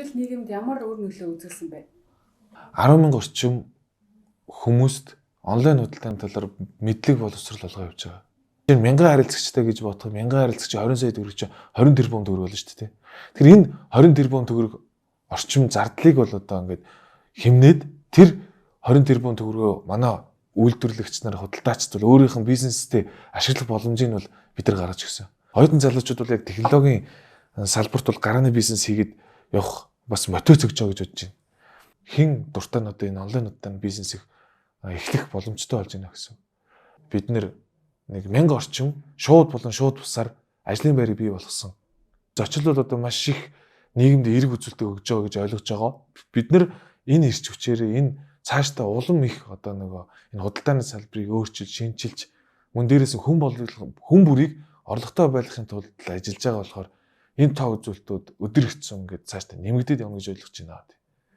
зочил нийгэмд ямар үр нөлөө үзүүлсэн бэ? 10 мянга орчим хүмүүст онлайн худалдааны талаар мэдлэг боловсрол олгоо явж байгаа. Тэр мянган харилцагчтай гэж бодох, мянган харилцагч 20 сая төгрөг чи 20 тэрбум төгрөг болно шүү дээ. Тэгэхээр энэ 20 тэрбум төгрөг орчим зардлыг бол одоо ингээд хэмнээд тэр 20 тэрбум төгрөгөө манай үйлдвэрлэгч нар, худалдаачид бол өөрийнх нь бизнестэй ашиглах боломжийг бол бид нар гаргаж өгсөн. Оюутан залуучууд бол яг технологийн салбарт бол гарааны бизнес хийгээд явах бас мотивац өгч байгаа гэж бодож байна. Хэн дуртай нь одоо энэ онлайн худалдааны бизнесийг эхлэх боломжтой болж байна гэсэн. Бид нэг 1000 орчим шууд болон шууд бусаар ажлын байрыг бий болгосон. Зочил бол одоо маш их нийгэмд эерэг үзүүлэлт өгж байгаа гэж ойлгож байгаа. Бид нар энэ эрч хүчээрээ энэ цаашдаа улам их одоо нөгөө энэ худалдааны салбарыг өөрчилж, шинчилж, мөн дээрээс нь хүн болгох хүн бүрийг орлоготой байлгахын тулд ажиллаж байгаа болохоор энэ тоо үзүүлэлтүүд өдөр хэцүү ингээд цаашдаа нэмэгдээд явна гэж ойлгож байна.